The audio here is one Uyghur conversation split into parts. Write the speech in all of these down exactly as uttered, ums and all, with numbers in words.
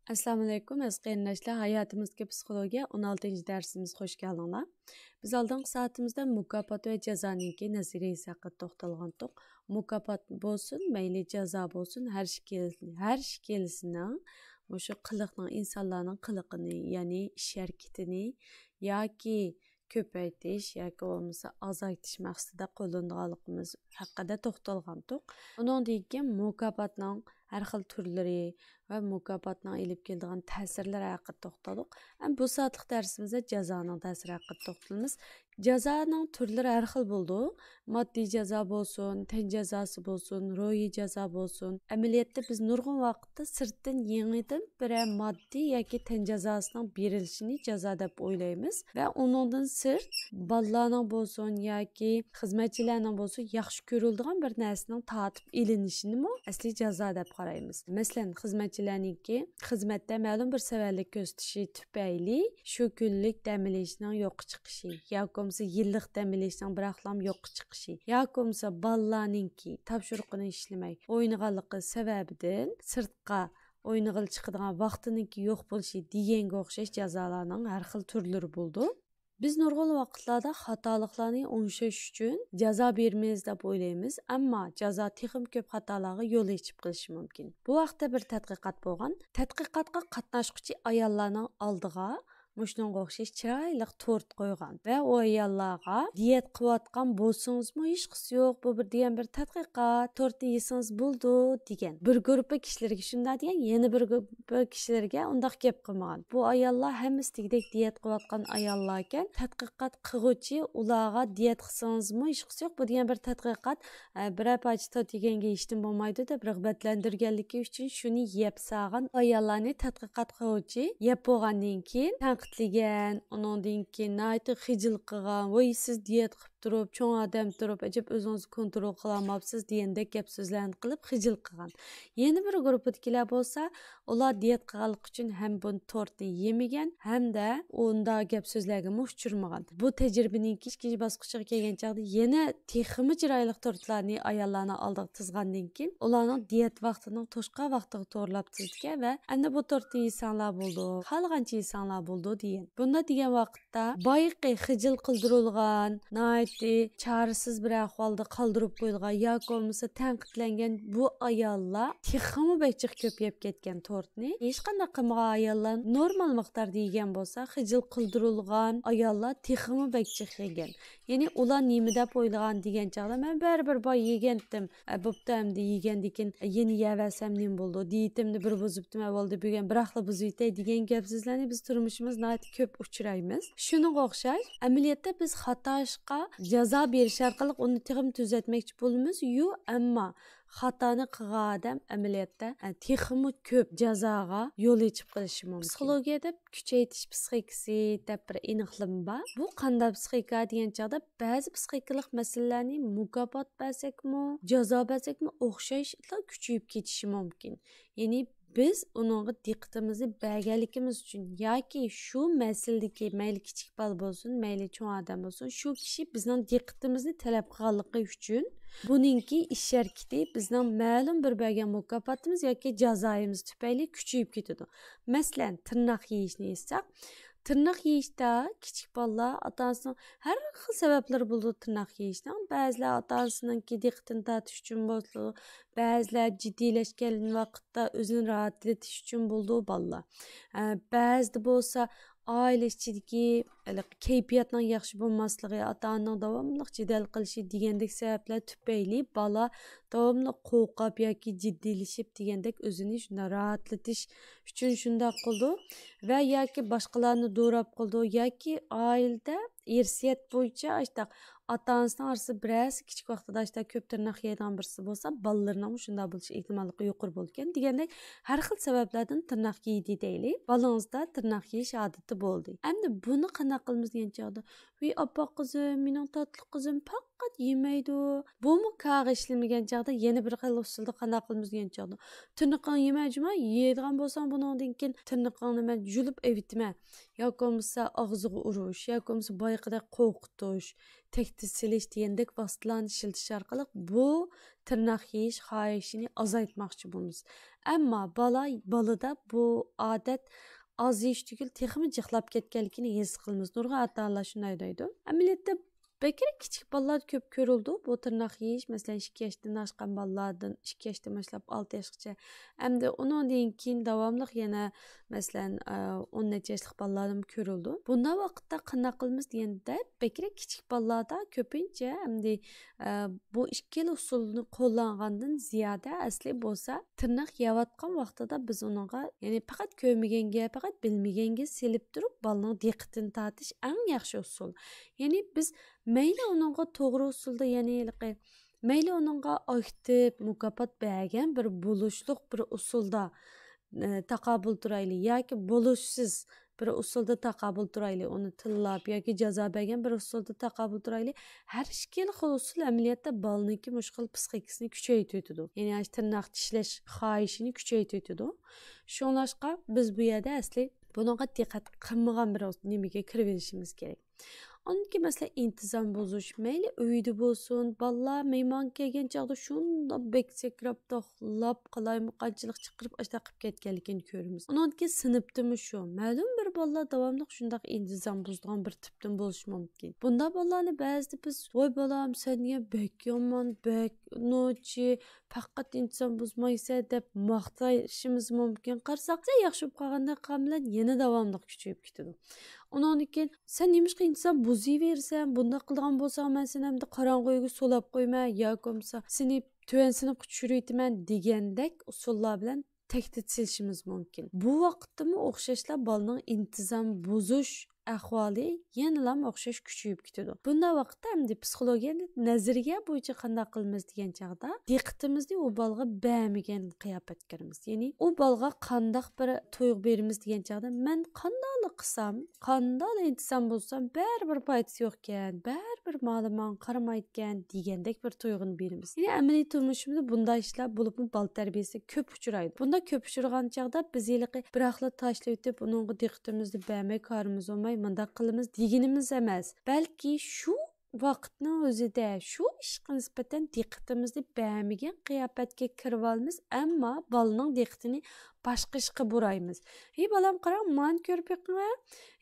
ئەسسالامۇئەلەيكۇم، ئەزىز قېرىنداشلار. ھاياتىمىزدىكى پسىخولوگىيە ئون ئالتىنچى دەرسىمىزگە خۇش كەلدىڭلار. بىز ئالدىنقى سائىتىمىزدە مۇكاپات ۋە جازانىڭكى نەزەرىيىسى ھەققىدە توختالغانتۇق. مۇكاپات بولسۇن، مەيلى جازا بولسۇن، ھەر ئىككىلىسى، ھەر ئىككىلىسىنىڭ مۇشۇ قىلىقنىڭ، ئىنسانلارنىڭ قىلىقىنى، يەنى ئىش ھەرىكىتىنى ياكى كۆپەيتىش ياكى بولمىسا ئازايتىش مەقسىتىدە قوللىنىدىغانلىقىمىز ھەققىدە توختالغانتۇق. ئۇنىڭدىن كېيىن مۇكاپاتنىڭ ھەر خىل تۈرلىرى ۋە مۇكاپاتنىڭ ئېلىپ كېلىدىغان تەسىرلىرى ھەققىدە توختالدۇق. ئەمما بۇ سائەتلىك دەرسىمىزدە جازانىڭ تەسىرى ھەققىدە توختىلىمىز. جازانىڭ تۈرلىرى ھەر خىل بولىدۇ. ماددىي جازا بولسۇن، تەن جازاسى بولسۇن، روھىي جازا بولسۇن. ئەمەلىيەتتە بىز نۇرغۇن ۋاقىتتا سىرتتىن يېڭىدىن بىرەر ماددىي ياكى تەن جازاسىنىڭ بېرىلىشىنى جازا دەپ ئويلايمىز ۋە ئۇنىڭدىن سىرت بالىلارنىڭ بولسۇن ياكى خىزمەتچىلەرنىڭ بولسۇن ياخشى كۆرۈلىدىغان بىر نەرسىنىڭ تارتىپ ئېلىنىشىنىمۇ ئەسلى جازا دەپ قارايمىز. مەسىلەن، خىزمەتچىلەرنىڭكى خىزمەتتە مەلۇم بىر سەۋەنلىك كۆرسىتىشى تۈپەيلى شۇ كۈنلۈك دەم ئېلىشنىڭ يوققا چىقىشى ياكى بولمىسا يىللىق دەم ئېلىشنىڭ بىراقلام يوققا چىقىشى ياكى بولمىسا بالىلارنىڭكى تاپشۇرۇقىنى ئىشلىمەي ئوينىغانلىقى سەۋەبىدىن سىرتقا ئوينىغىلى چىقىدىغان ۋاقتىنىڭكى يوق بولۇشى دېگەنگە ئوخشاش جازالارنىڭ ھەر خىل تۈرلىرى بولىدۇ. بىز نۇرغۇن ۋاقىتلاردا خاتالىقلارنى ئوڭشاش ئۈچۈن جازا بېرىمىز دەپ ئويلايمىز، ئەمما جازا تېخىمۇ كۆپ خاتالارغا يول ئېچىپ قېلىشى مۇمكىن. بۇ ھەقتە بىر تەتقىقات بولغان. تەتقىقاتقا قاتناشقۇچى ئاياللارنىڭ ئالدىغا مۇشۇنىڭغا ئوخشاش چىرايلىق تورت قويغان ۋە ئۇ ئاياللارغا دىيەت قىلىۋاتقان بولسىڭىزمۇ ھېچقىسى يوق، بۇ بىر دېگەن بىر تەتقىقات، تورتنى يېسىڭىز بولىدۇ دېگەن. بىر گۇرۇپپا كىشىلەرگە شۇنداق دېگەن، يەنە بىر گۇرۇپپا كىشىلەرگە ئۇنداق گەپ قىلمىغان. بۇ ئاياللار ھەممىسى دېگۈدەك دىيەت قىلىۋاتقان ئاياللاركەن، تەتقىقات قىلغۇچى ئۇلارغا دىيەت قىلسىڭىزمۇ ھېچقىسى يوق، بۇ دېگەن بىر تەتقىقات، ئە، بىرەر پارچە تورت يېگەنگە ھېچنېمە بولمايدۇ دەپ رىغبەتلەندۈرگەنلىكى ئۈچۈن شۇنى يەپ سالغان ئاياللارنى تەتقىقات قىلغۇچى يەپ بولغاندىن كېيىن تەنقىدلىگەن، ئۇنىڭدىن كېيىن ناھايىتى خىجىل قىلغان، ۋاي سىز دىيەت قىلىپ تۇرۇپ، چوڭ ئادەم تۇرۇپ، ئەجەب ئۆزىڭىزنى كونترول قىلالماپسىز دېگەندەك گەپ سۆزلەرنى قىلىپ خىجىل قىلغان. يەنە بىر گۇرۇپپىدىكىلەر بولسا، ئۇلار دىيەت قىلغانلىقى ئۈچۈن ھەم بۇ تورتنى يېمىگەن، ھەمدە ئۇنداق گەپ سۆزلەرگىمۇ ئۇچرىمىغان. بۇ تەجرىبىنىڭ ئىككىنچى باسقۇچىغا كەلگەن چاغدا يەنە تېخىمۇ چىرايلىق تورتلارنى ئاياللارنىڭ ئالدىغا تىزغاندىن كېيىن، ئۇلارنىڭ دىيەت ۋاقتىنىڭ توشقان ۋاقتىغا توغرىلاپ تىزىدىكەن ۋە ئەمدى بۇ تورتنى يېسەڭلار بولىدۇ، خالىغانچە يېسەڭلار بولىدۇ دېگەن. بۇنداق دېگەن ۋاقىتتا بايىقى خىجىل قىلدۇرۇلغان، ناھايىتى چارىسىز بىر ئەھۋالدا قالدۇرۇپ قويۇلغان ياكى بولمىسا تەنقىدلەنگەن بۇ ئاياللار تېخىمۇ بەك جىق كۆپ يەپ كەتكەن تورتنى. ھېچقانداق قىلمىغان ئاياللار نورمال مىقداردا يېگەن بولسا، خىجىل قىلدۇرۇلغان ئاياللار تېخىمۇ بەك جىق يېگەن. يەنى ئۇلار نېمە دەپ ئويلىغان دېگەن چاغدا، مەن بەرىبىر باي يېگەنتىم، ئە، بوپتۇ، ئەمدى يېگەندىكىن يەنە يەۋەرسەم نېمە بولىدۇ، دىيېتىمنى بىر بۇزۇپتىم ئەۋۋالدا، بۈگۈن بىراقلا بۇزۇۋېتەي دېگەن گەپ سۆزلەرنى بىز تۇرمۇشىمىزدا ناھايىتى كۆپ ئۇچرايمىز. شۇنىڭغا ئوخشاش، ئەمەلىيەتتە بىز خاتا ئىشقا جازا بېرىش ئارقىلىق ئۇنى تېخىمۇ تۈزەتمەكچى بولىمىز، يۇ، ئەمما خاتانى قىلغان ئادەم ئەمەلىيەتتە، ئە، تېخىمۇ كۆپ جازاغا يول ئېچىپ قېلىشى مۇمكىن. پسىخولوگىيەدە كۈچەيتىش پسىخىكىسى دەپ بىر ئېنىقلىما بار. بۇ قانداق پسىخىكا دېگەن چاغدا، بەزى پسىخىكىلىق مەسىلىلەرنى مۇكاپات بەرسەكمۇ، جازا بەرسەكمۇ ئوخشاشلا كۈچىيىپ كېتىشى مۇمكىن. يەنى بىز ئۇنىڭغا دىققىتىمىزنى بەرگەنلىكىمىز ئۈچۈن ياكى شۇ مەسىلىدىكى مەيلى كىچىك بالا بولسۇن، مەيلى چوڭ ئادەم بولسۇن، شۇ كىشى بىزنىڭ دىققىتىمىزنى تەلەپ قىلغانلىقى ئۈچۈن بۇنىڭكى ئىش ھەرىكىتى بىزنىڭ مەلۇم بىر بەرگەن مۇكاپاتىمىز ياكى جازايىمىز تۈپەيلى كۈچىيىپ كېتىدۇ. مەسىلەن، تىرناق يېيىشنى ئېيتساق، تىرناق يېيىشتە كىچىك بالىلار ئاتا-ئانىسىنىڭ ھەر خىل سەۋەبلىرى بولىدۇ تىرناق يېيىشنىڭ. بەزىلەر ئاتا-ئانىسىنىڭكى دىققىتىنى تارتىش ئۈچۈن بولىدۇ، بەزىلەر جىددىيلەشكەن ۋاقىتتا ئۆزىنى راھەتلىتىش ئۈچۈن بولىدۇ بالىلار. ئە، بەزىدە بولسا ئائىلە ئىچىدىكى ھېلىقى كەيپىياتنىڭ ياخشى بولماسلىقى، ئاتا-ئانىنىڭ داۋاملىق جېدەل قىلىشى دېگەندەك سەۋەبلەر تۈپەيلى بالا داۋاملىق قورقۇپ ياكى جىددىيلىشىپ دېگەندەك ئۆزىنى شۇنداق راھەتلىتىش ئۈچۈن شۇنداق قىلىدۇ ۋە ياكى باشقىلارنى دوراپ قىلىدۇ ياكى ئائىلىدە ئىرسىيەت بويىچە ئاشتاق ئاتا-ئانىسىنىڭ ئارىسىدا بىرەرسى كىچىك ۋاقتىدا ئاشتاق كۆپ تىرناق يەيدىغان بىرسى بولسا، بالىلىرىنىڭمۇ شۇنداق بولۇش ئېھتىماللىقى يۇقىرى بولىدىكەن دېگەندەك، ھەر خىل سەۋەبلەردىن تىرناق يېدى دەيلى، بالىڭىزدا تىرناق يېيىش ئادىتى بولدى. ئەمدى بۇنى قانداق قىلىمىز دېگەن چاغدا، ۋى ئاپا قىزىم، مېنىڭ تاتلىق قىزىم پەقەت يېمەيدۇ. بۇمۇ كارغا ئىشلىمىگەن چاغدا يەنە بىر خىل ئۇسۇلدا قانداق قىلىمىز دېگەن چاغدا، تىرنىقىڭنى يېمە جۇما، يەيدىغان بولساڭ بۇنىڭدىن كېيىن تىرنىقىڭنى مەن يۇلۇپ ئېۋىتىمەن. ياكى بولمىسا ئاغزىغا ئۇرۇش، ياكى بولمىسا بايىقىدەك قورقۇتۇش، تەھدىت سېلىش دېگەندەك ۋاسىتىلەرنى ئىشلىتىش ئارقىلىق بۇ تىرناق يېيىش خاھىشىنى ئازايتماقچى بولىمىز. ئەمما بالا، بالىدا بۇ ئادەت ئازىيىش تۈگۈل، تېخىمۇ جىقلاپ كەتكەنلىكىنى ھېس قىلىمىز. نۇرغۇن ئاتا ئانىلار شۇنداق دەيدۇ. ئەمەلىيەتتە بەكرەك كىچىك بالىلاردا كۆپ كۆرۈلىدۇ بۇ تىرناق يېيىش. مەسىلەن، ئىككى ياشتىن ئاشقان بالىلاردىن، ئىككى ياشتىن باشلاپ ئالتە ياشقىچە. ئەمدى ئۇنىڭدىن كېيىن داۋاملىق يەنە، مەسىلەن، ئە، ئون نەچچە ياشلىق بالىلاردىمۇ كۆرۈلىدۇ. بۇنداق ۋاقىتتا قانداق قىلىمىز دېگەندە، بەكرەك كىچىك بالىلاردا كۆپىنچە ئەمدى، ئە، بۇ ئىككىلا ئۇسۇلنى قوللانغاندىن زىيادە، ئەسلى بولسا تىرناق يەۋاتقان ۋاقتىدا بىز ئۇنىڭغا، يەنى پەقەت كۆرمىگەنگە، پەقەت بىلمىگەنگە سېلىپ تۇرۇپ، بالىنىڭ دىققىتىنى تارتىش ئەڭ ياخشى ئۇسۇل. يەنى بىز مەيلى ئۇنىڭغا توغرا ئۇسۇلدا، يەنى ھېلىقى، مەيلى ئۇنىڭغا ئاكتىپ مۇكاپات بەرگەن بىر بولۇشلۇق بىر ئۇسۇلدا، ئە، تاقابىل تۇرايلى ياكى بولۇشسىز بىر ئۇسۇلدا تاقابىل تۇرايلى، ئۇنى تىللاپ ياكى جازا بەرگەن بىر ئۇسۇلدا تاقابىل تۇرايلى. ھەر ئىككىلا خىل ئۇسۇل ئەمەلىيەتتە بالىنىڭكى مۇشۇ خىل پسىخىكىسىنى كۈچەيتىۋېتىدۇ. يەنى ئاشۇ تىرناق چىشلەش خاھىشىنى كۈچەيتىۋېتىدۇ. شۇڭلاشقا بىز بۇ يەردە ئەسلى بۇنىڭغا دىققەت قىلمىغان بىر نېمىگە كىرىۋېلىشىمىز كېرەك. ئاندىن كېيىن، مەسىلەن، ئىنتىزام بۇزۇش. مەيلى ئۆيدە بولسۇن، بالىلار مېھمانغا كەلگەن چاغدا شۇنداق بەك سەكرەپ، توخلاپ، قالايمىقانچىلىق چىقىرىپ، ئاشۇنداق قىلىپ كەتكەنلىكىنى كۆرىمىز. ئۇنىڭدىن كېيىن سىنىپتىمۇ شۇ. مەلۇم بىر بالىلار داۋاملىق شۇنداق ئىنتىزام بۇزىدىغان بىر تىپتىن بولۇشى مۇمكىن. بۇنداق بالىلارنى بەزىدە بىز، «ۋاي بالام، سەن دېگەن بەك يامان، بەك نوچى، پەقەت ئىنتىزام بۇزمايسەن» دەپ ماختىشىمىز مۇمكىن. قارىساق، سەل ياخشى بولۇپ قالغاندەك قىلغان بىلەن يەنە داۋاملىق كۈچىيىپ كېتىدۇ. ئۇنىڭدىن كېيىن، «سەن نېمىشقا ئىنتىزام بۇزۇۋېرىسەن؟ بۇنداق قىلىدىغان بولساڭ، مەن سېنى ئەمدى قاراڭغۇ ئۆيگە سولاپ قويىمەن ياكى بولمىسا سېنى تۆۋەن سىنىپقا چۈشۈرۈۋېتىمەن» دېگەندەك ئۇسۇللار بىلەن تەھدىت سېلىشىمىز مۇمكىن. بۇ ۋاقىتتىمۇ ئوخشاشلا بالىنىڭ ئىنتىزام بۇزۇش ئەھۋالى يەنىلام ئوخشاش كۈچىيىپ كېتىدۇ. بۇنداق ۋاقىتتا ئەمدى پسىخولوگىيە نەزەرىيە بويىچە قانداق قىلىمىز دېگەن چاغدا، دىققىتىمىزنى ئۇ بالىغا بەرمىگەن قىياپەتكە كىرىمىز. يەنى ئۇ بالىغا قانداق بىر تۇيغۇ بېرىمىز دېگەن چاغدا، مەن قانداقلا قىلسام، قانداقلا ئىنتىزام بولسام، بەرىبىر پايدىسى يوقكەن، بەرىبىر ماڭا قارىمايدىكەن دېگەندەك بىر تۇيغۇنى بېرىمىز. يەنى ئەمەلىي تۇرمۇشىمىزدا بۇنداق ئىشلار، بولۇپمۇ بالا تەربىيىسىدە كۆپ ئۇچرايدۇ. بۇنداق كۆپ ئۇچرىغان چاغدا بىز ھېلىقى بىراقلا تاشلىۋېتىپ، ئۇنىڭغا دىققىتىمىزنى بەرمەي، كارىمىز بولماي، مۇنداق قىلىمىز دېگىنىمىز ئەمەس. بەلكى شۇ ۋاقىتنىڭ ئۆزىدە شۇ ئىشقا نىسبەتەن دىققىتىمىزنى بەرمىگەن قىياپەتكە كىرىۋالىمىز، ئەمما بالىنىڭ دىققىتىنى باشقا ئىشقا بۇرايمىز. «ھەي بالام، قاراڭ، مانى كۆرۈپ بېقىڭ، ھە؟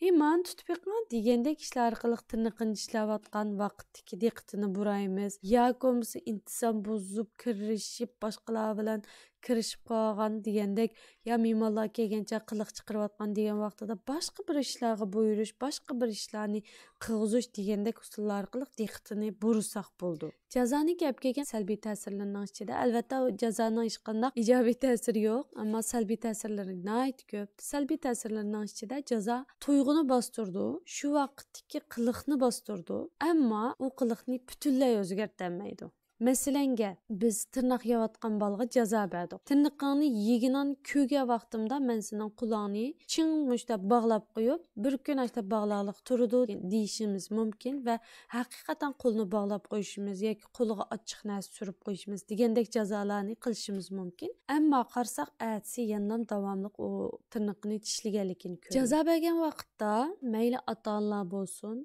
ھەي، مانى تۇتۇپ بېقىڭ» دېگەندەك ئىشلار ئارقىلىق تىرنىقىنى چىشلەۋاتقان ۋاقىتتىكى دىققىتىنى بۇرايمىز. ياكى بولمىسا ئىنتىزام بۇزۇپ، كىرىشىپ، باشقىلار بىلەن كىرىشىپ قالغان دېگەندەك، يا مېھمانلار كەلگەنچە قىلىق چىقىرىۋاتقان دېگەن ۋاقتىدا باشقا بىر ئىشلارغا بۇيرۇش، باشقا بىر ئىشلارنى قىلغۇزۇش دېگەندەك ئۇسۇللار ئارقىلىق دىققىتىنى بۇرىساق بولىدۇ. جازانىڭ كېلىپ كەلگەن سەلبىي تەسىرلىرىنىڭ ئىچىدە، ئەلۋەتتە، جازانىڭ ھېچقانداق ئىجابىي تەسىرى يوق، ئەمما سەلبىي تەسىرلىرى ناھايىتى كۆپ. سەلبىي تەسىرلىرىنىڭ ئىچىدە جازا تۇيغۇنى باستۇرىدۇ، شۇ ۋاقىتتىكى قىلىقنى باستۇرىدۇ، ئەمما ئۇ قىلىقنى پۈتۈنلەي ئۆزگەرتەلمەيدۇ. مەسىلەنگە، بىز تىرناق يەۋاتقان بالىغا جازا بەردۇق. «تىرنىقىڭنى يېگىنىڭ كۆرگەن ۋاقتىمدا مەن سېنىڭ قولۇڭنى چىڭ مۇشتاپ باغلاپ قويۇپ، بىر كۈن ئاشتاپ باغلاقلىق تۇرىدۇ» دېيىشىمىز مۇمكىن ۋە ھەقىقەتەن قولىنى باغلاپ قويۇشىمىز ياكى قولىغا ئاچچىق نەرسە سۈرۈپ قويۇشىمىز دېگەندەك جازالارنى قىلىشىمىز مۇمكىن. ئەمما قارىساق، ئەتىسى يەنىلام داۋاملىق ئۇ تىرنىقىنى چىشلىگەنلىكىنى كۆرىمىز. جازا بەرگەن ۋاقىتتا مەيلى ئاتا-ئانىلار بولسۇن،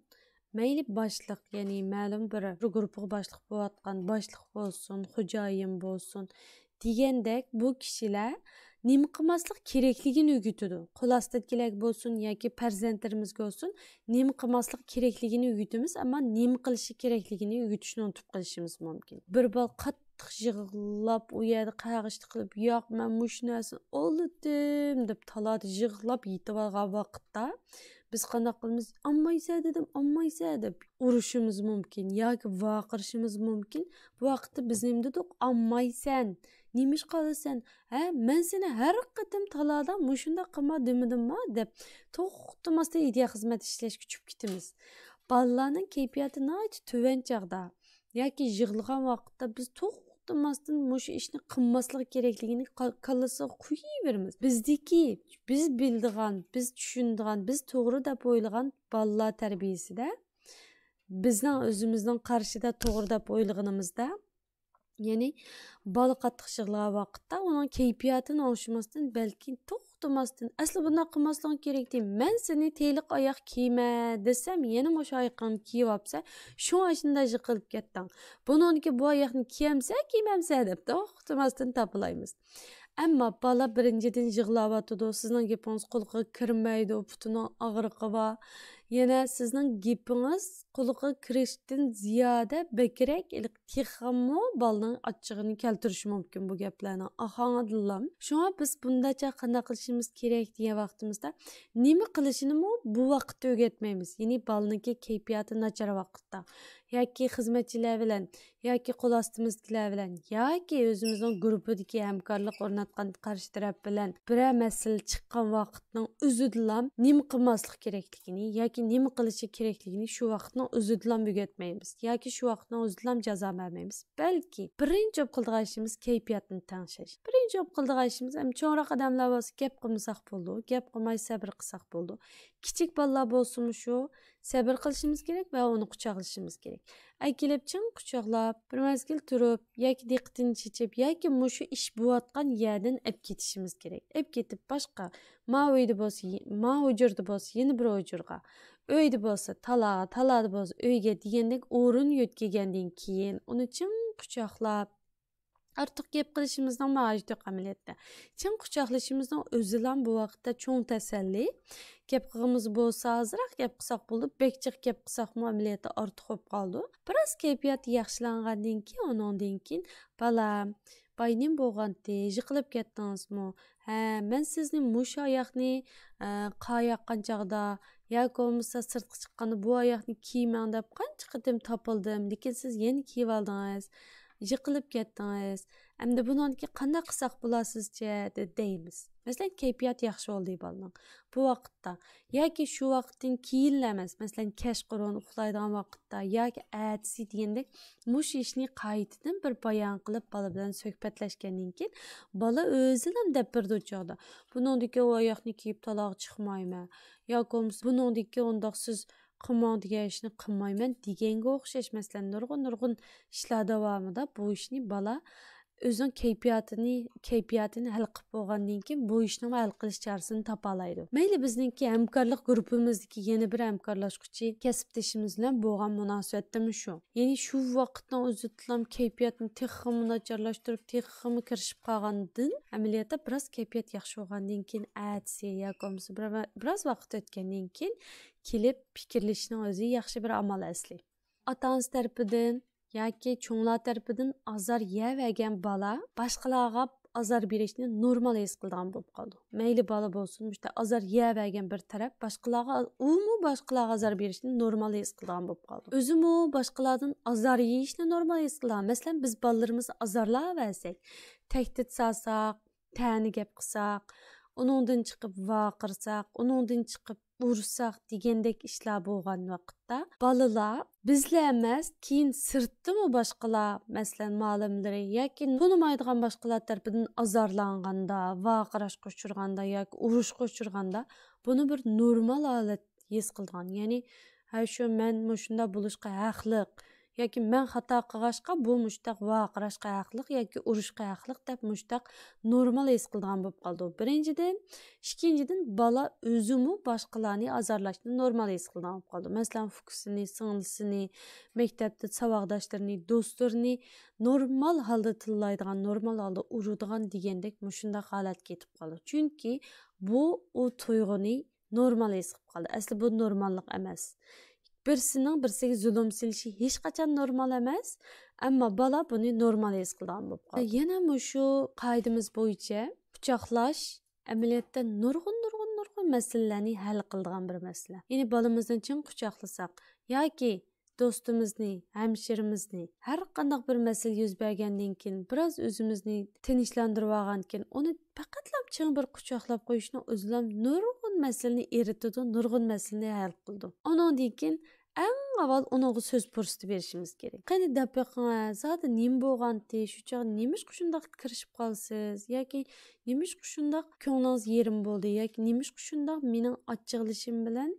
مەيلى باشلىق، يەنى مەلۇم بىر گۇرۇپپىغا باشلىق بولۇۋاتقان باشلىق بولسۇن، خوجايىن بولسۇن دېگەندەك، بۇ كىشىلەر نېمە قىلماسلىق كېرەكلىكىنى ئۆگىتىدۇ. قول ئاستىدىكىلەرگە بولسۇن ياكى پەرزەنتلىرىمىزگە بولسۇن، نېمە قىلماسلىق كېرەكلىكىنى ئۆگىتىمىز، ئەمما نېمە قىلىشى كېرەكلىكىنى ئۆگىتىشنى ئۇنتۇپ قېلىشىمىز مۇمكىن. بىر بال قاتتىق يىغلاپ، ئۇ يەردە قەغىشتە قىلىپ، «ياق، مەن مۇشۇ نەرسىنى ئالدىم» دەپ، تالادا يىغلاپ يېتىۋالغان ۋاقىتتا، بىز قانداق قىلىمىز؟ «ئالمايسەن دېدىم، ئالمايسەن» دەپ ئۇرۇشىمىز مۇمكىن ياكى ۋارقىرىشىمىز مۇمكىن. بۇ ۋاقىتتا بىز نېمە دېدۇق؟ «ئالمايسەن، نېمىشقا ئالىسەن؟ ھە، مەن سېنى ھەر قېتىم تالادا مۇشۇنداق قىلما دېمىدىمما؟» دەپ توختىماستىن ئىدىيە خىزمەت ئىشلەشكە چۈشۈپ كېتىمىز. بالىلارنىڭ كەيپىياتى ناھايىتى تۆۋەن چاغدا ياكى يىغلىغان ۋاقىتتا بىز توختىماستىن مۇشۇ ئىشنى قىلماسلىقى كېرەكلىكىنى كال-، كاللىسىغا قويۇۋېرىمىز. بىزدىكى، بىز بىلىدىغان، بىز چۈشىنىدىغان، بىز توغرا دەپ ئويلىغان بالىلار تەربىيىسىدە، بىزنىڭ ئۆزىمىزنىڭ قارشىدا توغرا دەپ ئويلىغىنىمىزدا، يەنى بالا قاتتىق يىغلىغان ۋاقىتتا ئۇنىڭ كەيپىياتىنى ئوڭشىماستىن، بەلكى توختىماستىن، ئەسلى بۇنداق قىلماسلىقىڭ كېرەكتى، مەن سېنى تېيىلىق ئاياغ كىيىمە دېسەم، يەنە مۇشۇ ئايىقىڭنى كىيىۋاپسەن، شۇڭا ئاشۇنداق يىقىلىپ كەتتىڭ. بۇنىڭدىكى بۇ ئاياغنى كىيەمسە، كىيمەمسە دەپ توختىماستىن تاپىلايمىز. ئەمما بالا بىرىنچىدىن يىغلاۋاتىدۇ، سىزنىڭ گېپىڭىز قۇلىقىغا كىرمەيدۇ، پۇتىنىڭ ئاغرىقى بار. يەنە سىزنىڭ گېپىڭىز قۇلىقىغا كىرىشتىن زىيادە بەكرەك تېخىمۇ بالىنىڭ ئاچچىقىنى كەلتۈرۈشى مۇمكىن بۇ گەپلەرنىڭ ئاھاڭىدىنلا. شۇڭا بىز بۇنداقچە قانداق قىلىشىمىز كېرەك دېگەن ۋاقتىمىزدا، نېمە قىلىشىنىمۇ بۇ ۋاقىتتا ئۆگەتمەيمىز. يەنى بالىنىڭكى كەيپىياتى ناچار ۋاقىتتا ياكى خىزمەتچىلەر بىلەن ياكى قول ئاستىمىزدىكىلەر بىلەن ياكى ئۆزىمىزنىڭ گۇرۇپپىدىكى ھەمكارلىق ئورناتقان قارشى تەرەپ بىلەن بىرەر مەسىلە چىققان ۋاقىتنىڭ ئۆزىدىلا نېمە قىلماسلىق كېرەكلىكىنى ياكى نېمە قىلىشى كېرەكلىكىنى شۇ ۋاقىتنىڭ ئۆزىدىلا ئۆگەتمەيمىز ياكى شۇ ۋاقىتنىڭ ئۆزىدىلا جازا بەرمەيمىز. بەلكى بىرىنچى بولۇپ قىلىدىغان ئىشىمىز كەيپىياتنى تەڭشەش. بىرىنچى بولۇپ قىلىدىغان ئىشىمىز، ئەمما چوڭراق ئادەملەر بولسا گەپ قىلمىساق بولىدۇ، گەپ قىلماي سەبرى قىلساق بولىدۇ. كىچىك بالىلار بولسىمۇ شۇ، سەبرى قىلىشىمىز كېرەك ۋە ئۇنى قۇچاقلىشىمىز كېرەك. ئەكېلىپ چىڭ قۇچاقلاپ، بىر مەزگىل تۇرۇپ ياكى دىققىتىنى چېچىپ ياكى مۇشۇ ئىش بولۇۋاتقان يەردىن ئەپ كېتىشىمىز كېرەك. ئەپ كېتىپ باشقا، ما ئۆيدە بولسا، ما ھۇجرىدا بولسا، يەنە بىر ھۇجرىغا، ئۆيدە بولسا تالاغا، تالادا بولسا ئۆيگە دېگەندەك ئورۇن يۆتكىگەندىن كېيىن ئۇنى چىڭ قۇچاقلاپ، ئارتۇق گەپ قىلىشىمىزنىڭمۇ ھاجىتى يوق ئەمەلىيەتتە. چىڭ قۇچاقلىشىمىزنىڭ ئۆزىلا بۇ ۋاقىتتا چوڭ تەسەللى. گەپ قىلغىمىز بولسا ئازراق گەپ قىلساق بولىدۇ، بەك جىق گەپ قىلساقمۇ ئەمەلىيەتتە ئارتۇق بولۇپ قالىدۇ. بىراز كەيپىياتى ياخشىلانغاندىن كېيىن، ئۇنىڭدىن كېيىن، بالام، باي نېمە بولغانتى، يىقىلىپ كەتتىڭىزمۇ؟ ھە، مەن سىزنى مۇشۇ ئاياقنى، ئە، قار ياغقان چاغدا ياكى بولمىسا سىرتقا چىققاندا بۇ ئاياقنى كىيمەڭ دەپ قانچە قېتىم تاپىلدىم، لېكىن سىز يەنە كىيىۋالدىڭىز. يىقىلىپ كەتتىڭىز. ئەمدى بۇنىڭدىكى قانداق قىلساق بولار سىزچە؟ دە-، دەيمىز. مەسىلەن، كەيپىياتى ياخشى بولدى بالىنىڭ. بۇ ۋاقىتتا ياكى شۇ ۋاقىتتىن كېيىنلا ئەمەس، مەسىلەن، كەچقۇرۇن ئۇخلايدىغان ۋاقىتتا ياكى ئەتىسى دېگەندەك مۇشۇ ئىشنى قايتىدىن بىر بايان قىلىپ، بالا بىلەن سۆھبەتلەشكەندىن كېيىن، بالا ئۆزىلا دەپ بېرىدۇ ئۇ چاغدا. بۇنىڭدىكى ئۇ ئاياقنى كىيىپ تالاغا چىقمايمەن. ياكى بولمىسا بۇنىڭدىكى ئۇنداق سىز قىلماڭ دېگەن ئىشنى قىلمايمەن دېگەنگە ئوخشاش، مەسىلەن، نۇرغۇن، نۇرغۇن ئىشلار داۋامىدا بۇ ئىشنى بالا ئۆزىنىڭ كەيپىياتىنى، كەيپىياتىنى ھەل قىلىپ بولغاندىن كېيىن، بۇ ئىشنىڭ ھەل قىلىش چارىسىنى تاپالايدۇ. مەيلى بىزنىڭكى ھەمكارلىق گۇرۇپپىمىزدىكى يەنە بىر ھەمكارلاشقۇچى كەسىپدىشىمىز بىلەن بولغان مۇناسىۋەتتىمۇ شۇ. يەنى شۇ ۋاقىتنىڭ ئۆزىدىلا كەيپىياتنى تېخىمۇ ناچارلاشتۇرۇپ، تېخىمۇ كىرىشىپ قالغاندىن، ئەمەلىيەتتە بىراز كەيپىيات ياخشى بولغاندىن كېيىن، ئەتىسى ياكى بولمىسا بىر، بىراز ۋاقىت ئۆتكەندىن كېيىن كېلىپ پىكىرلىشىشنىڭ ئۆزى ياخشى بىر ئامال ئەسلى. ئاتا-ئانىسى تەرىپىدىن ياكى چوڭلار تەرىپىدىن ئازار يەۋەرگەن بالا باشقىلارغا ئازار بېرىشنى نورمال ھېس قىلىدىغان بولۇپ قالىدۇ. مەيلى بالا بولسۇن، مۇشۇنداق ئازار يەۋەرگەن بىر تەرەپ باشقىلارغا، ئۇمۇ باشقىلارغا ئازار بېرىشنى نورمال ھېس قىلىدىغان بولۇپ قالىدۇ. ئۆزىمۇ باشقىلاردىن ئازار يېيىشنى نورمال ھېس قىلىدىغان. مەسىلەن، بىز بالىلىرىمىزنى ئازارلاۋەرسەك، تەھدىت سالساق، تەنە گەپ قىلساق، ئۇنىڭدىن چىقىپ ۋارقىرىساق، ئۇنىڭدىن چىقىپ ئۇرساق دېگەندەك ئىشلار بولغان ۋاقىتتا، بالىلار بىزلا ئەمەس، كېيىن سىرتتىمۇ باشقىلار، مەسىلەن، مۇئەللىملىرى ياكى تونۇمايدىغان باشقىلار تەرىپىدىن ئازارلانغاندا، ۋارقىراشقا ئۇچرىغاندا ياكى ئۇرۇشقا ئۇچرىغاندا، بۇنى بىر نورمال ھالەت ھېس قىلىدىغان. يەنى، ھە، شۇ مەن مۇشۇنداق بولۇشقا ھەقلىق، ياكى مەن خاتا قىلغاچقا، بۇ مۇشتاق ۋارقىراشقا ھەقلىق ياكى ئۇرۇشقا ھەقلىق دەپ مۇشتاق نورمال ھېس قىلىدىغان بولۇپ قالىدۇ. بىرىنچىدىن، ئىككىنچىدىن، بالا ئۆزىمۇ باشقىلارنى ئازارلاشنى نورمال ھېس قىلىدىغان بولۇپ قالىدۇ. مەسىلەن، ئۇكىسىنى، سىڭلىسىنى، مەكتەپتە ساۋاقداشلىرىنى، دوستلىرىنى نورمال ھالدا تىللايدىغان، نورمال ھالدا ئۇرىدىغان دېگەندەك مۇشۇنداق ھالەتكە يېتىپ قالىدۇ. چۈنكى بۇ ئۇ تۇيغۇنى نورمال ھېس قىلىپ قالدى. ئەسلى بۇ نورماللىق ئەمەس. بىرسىنىڭ بىرسىگە زۇلۇم سېلىشى ھېچقاچان نورمال ئەمەس، ئەمما بالا بۇنى نورمال ھېس قىلىدىغان بولۇپ قالدى. يەنە مۇشۇ قائىدىمىز بويىچە قۇچاقلاش ئەمەلىيەتتە نۇرغۇن، نۇرغۇن، نۇرغۇن مەسىلىلەرنى ھەل قىلىدىغان بىر مەسىلە. يەنى بالىمىزنى چىڭ قۇچاقلىساق ياكى دوستىمىزنى، ھەمشىرىمىزنى، ھەر قانداق بىر مەسىلە يۈز بەرگەندىن كېيىن، بىراز ئۆزىمىزنى تىنچلاندۇرۇۋالغاندىن كېيىن، ئۇنى پەقەتلا چىڭ بىر قۇچاقلاپ قويۇشنىڭ ئۆزىلا نۇرغۇن مەسىلىنى ئېرىتىدۇ، نۇرغۇن مەسىلىنى ھەل قىلىدۇ. ئۇنىڭدىن كېيىن ئەڭ ئاۋۋال ئۇنىڭغا سۆز پۇرسىتى بېرىشىمىز كېرەك. قېنى دەپ بېقىڭە، زادى نېمە بولغانتى؟ شۇ چاغ نېمىشقا شۇنداق كىرىشىپ قالىسىز؟ ياكى نېمىشقا شۇنداق كۆڭلىڭىز يېرىم بولدى؟ ياكى نېمىشقا شۇنداق مېنىڭ ئاچچىقلىشىم بىلەن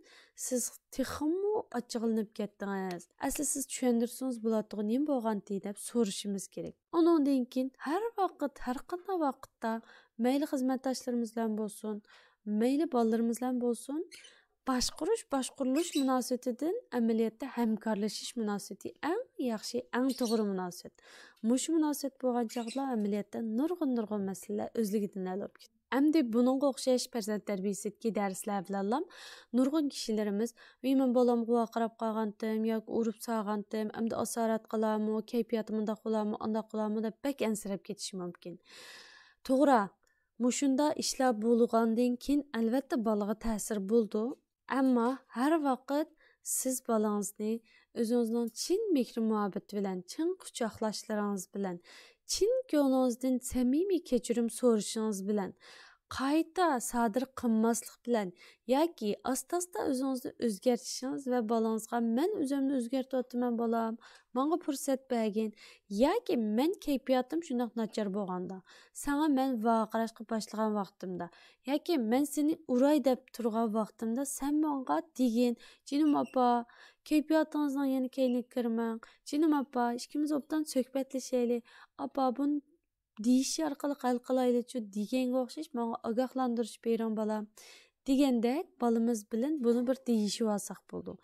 سىز تېخىمۇ ئاچچىقلىنىپ كەتتىڭىز؟ ئەسلى سىز چۈشەندۈرسىڭىز بولاتتىغۇ، نېمە بولغانتى دەپ سورىشىمىز كېرەك. ئۇنىڭدىن كېيىن ھەر ۋاقىت، ھەر قانداق ۋاقىتتا مەيلى خىزمەتداشلىرىمىز بىلەن بولسۇن، مەيلى بالىلىرىمىز بىلەن بولسۇن، باشقۇرۇش، باشقۇرۇلۇش مۇناسىۋىتىدىن ئەمەلىيەتتە ھەمكارلىشىش مۇناسىۋىتى ئەڭ ياخشى، ئەڭ توغرا مۇناسىۋەت. مۇشۇ مۇناسىۋەت بولغان چاغدا ئەمەلىيەتتە نۇرغۇن، نۇرغۇن مەسىلىلەر ئۆزلۈكىدىن ھەل بولۇپ كېتىدۇ. ئەمدى بۇنىڭغا ئوخشاش پەرزەنت تەربىيەسىدىكى دەرسلەر بىلەنلا نۇرغۇن كىشىلىرىمىز، ۋىي، مەن بالامغا ۋارقىراپ قالغانتىم ياكى ئۇرۇپ سالغانتىم، ئەمدى ئاسارەت قىلامۇ، كەيپىياتى مۇنداق بولامۇ، ئانداق بولامۇ دەپ بەك ئەنسىرەپ كېتىشى مۇمكىن. توغرا، مۇشۇنداق ئىشلار بولغاندىن كېيىن ئەلۋەتتە بالىغا تەسىر بولىدۇ. ئەمما ھەر ۋاقىت سىز بالىڭىزنى ئۆزىڭىزنىڭ چىن مېھرى مۇھەببىتى بىلەن، چىن قۇچاقلاشلىرىڭىز بىلەن، چىن كۆڭلىڭىزدىن سەمىمىي كەچۈرۈم سورىشىڭىز بىلەن، قايتا سادىر قىلماسلىق بىلەن ياكى ئاستا-ئاستا ئۆزىڭىزنى ئۆزگەرتىشىڭىز ۋە بالىڭىزغا، مەن ئۆزۈمنى ئۆزگەرتىۋاتىمەن بالام، ماڭا پۇرسەت بەرگىن، ياكى مەن كەيپىياتىم شۇنداق ناچار بولغاندا، ساڭا مەن ۋارقىراشقا باشلىغان ۋاقتىمدا، ياكى مەن سېنى ئۇراي دەپ تۇرغان ۋاقتىمدا سەن ماڭا دېگىن، جېنىم ئاپا، كەيپىياتىڭىزنىڭ يەنە كەينىگە كىرمەڭ، جېنىم ئاپا، ئىككىمىز ئوبدان سۆھبەتلىشەيلى، ئاپا، بۇنى دېيىش ئارقىلىق ھەل قىلايلىچۇ دېگەنگە ئوخشاش ماڭا ئاگاھلاندۇرۇش بېرىڭ بالام، دېگەندەك بالىمىز بىلەن بۇنى بىر دېيىشىۋالساق بولىدۇ.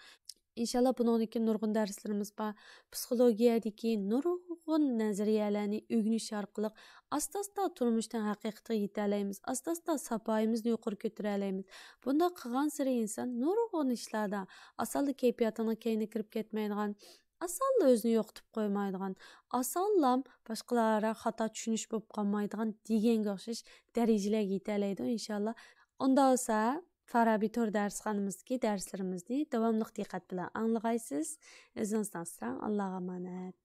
ئىنشاللا بۇنىڭدىن كېيىن نۇرغۇن دەرسلىرىمىز بار. پسىخولوگىيەدىكى نۇرغۇن نەزەرىيەلەرنى ئۆگىنىش ئارقىلىق ئاستا-ئاستا تۇرمۇشنىڭ ھەقىقىتىگە يېتەلەيمىز، ئاستا-ئاستا ساپايىمىزنى يۇقىرى كۆتۈرەلەيمىز. بۇنداق قىلغانسېرى ئىنسان نۇرغۇن ئىشلاردا ئاسانلا كەيپىياتىنىڭ كەينىگە كىرىپ كەتمەيدىغان، ئاسانلا ئۆزىنى يوقىتىپ قويمايدىغان، ئاسانلام باشقىلارغا خاتا چۈشىنىش بولۇپ قالمايدىغان دېگەنگە ئوخشاش دەرىجىلەرگە يېتەلەيدۇ ئىنشاللا. ئۇنداق بولسا، فارابى تور دەرسخانىمىزدىكى دەرسلىرىمىزنى داۋاملىق دىققەت بىلەن ئاڭلىغايسىز. ئۆزىڭىزنى ئاسراڭ. ئاللاغا ئامانەت.